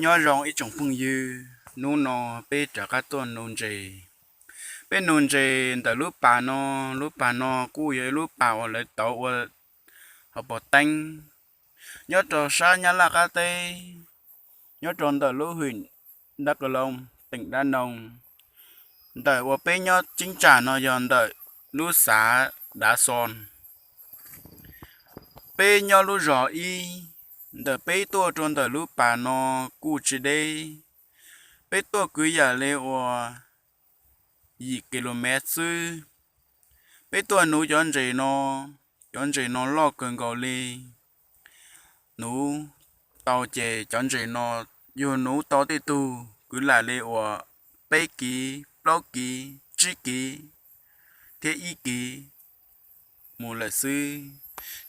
Nyob zoo ib tsoom phooj ywg, hnub no peb rov qab tuaj nuv ntses. Peb nuv ntses ntawm lub pas no, lub pas no kuj yog ib lub pas uas lawv tauv ua hauv pos teeb, nyob rau sab Nyab Laj qab teb, nyob rau ntawm lub hwm Đắk Lông, teem Đắk Nông, ntawm uas peb nyob cheeb tsam no yog ntawm lub xav Đắk Xon. Peb nyob lub zos ib, ntawm peb tuaj rau ntawm lub pas no kuj tsis deb, peb tuaj kwv yam li uas yim ki lo mev xwb. Peb tuaj nuv cov ntses no, cov ntses no loj kawg nkaus li. Nuv tau ces cov ntses no yug nuv tau tej tug kwv lam li uas peb kiv, plaub kiv, tsib kiv thiab ib kiv mus lawm xwb.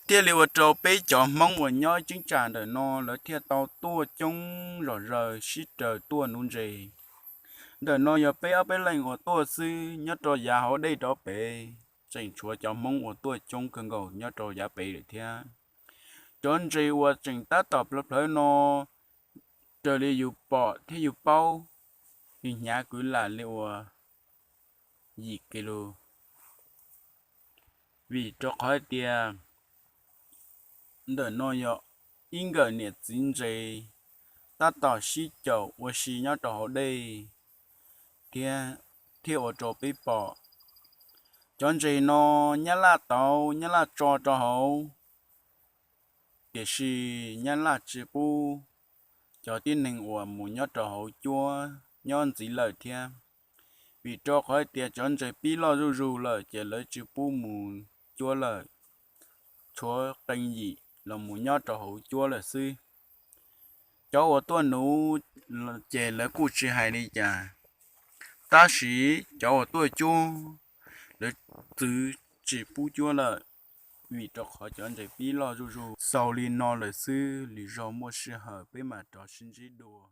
Thiaj li ua rau peb cov Hmoob uas nyob cheeb tsam ntawm no lawv thiaj tau tuaj coob zom zaws sib raws tuaj nuv ntses. Ntawm no yog peb ob peb leeg uas tuaj xwb, nyob rau yav hauv dej rov pem tseem tshuav cov Hmoob uas tuaj coob kawg nkaus nyob rau yav pem lawm thiab. Cov ntses uas tseem tab tom plhawv plhawv no, raws li yus pom thiab yus paub, yus hnyav kwv lam li uas yim ki lo. Vim rau qhov hais tias ntawm no yog ib nkawm niam txiv ntses tab tom sib caum ua si nyob rau hauv dej thiab, thiaj ua rau peb pom. Cov ntses no Nyab Laj tauv, Nyab Laj tso rau hauv, tiam sis Nyab Laj tsis pub cov tib neeg uas mus nyob rau hauv cuab nyob ntxiv lawm thiab. Vim rau qhov tias cov ntses pib loj zuj zus lawm ces lawv tsis pub mus cuab lawm, tshuav qee yim los mus nyob rau hauv cuab lawm xwb. Cov uas tuaj nuv ces lawv kuj tsis hais li cas, tab sis cov uas tuaj cuab, lawv txwv tsis pub cuab lawm, vim rau qhov cov ntses pib loj zuj zus. Xaus li no lawm xwb, lwm zaug muaj sij hawm peb mam rov sib ntsib dua.